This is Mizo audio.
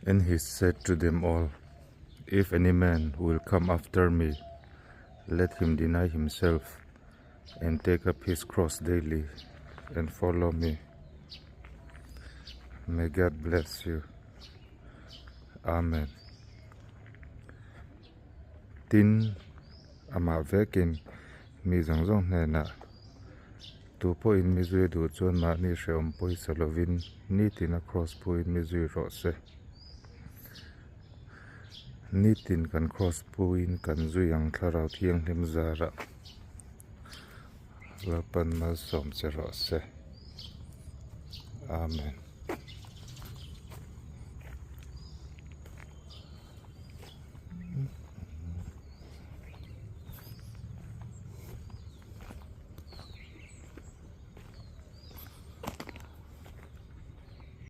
And he said to them all, If any man will come after me, let him deny himself and take up his cross daily and follow me. May God bless you. Amen. Tin, amah vekin mi zawng zawng hnenah tu pawhin mi zui duh chuan mahni hrehawm pawisa lovin nitin a cross puiin mi zui rawh se. Nitin kan cross puiin kan zui ang thlarau thianghlim zarah Lalpan malsawm che rawh se. Amen.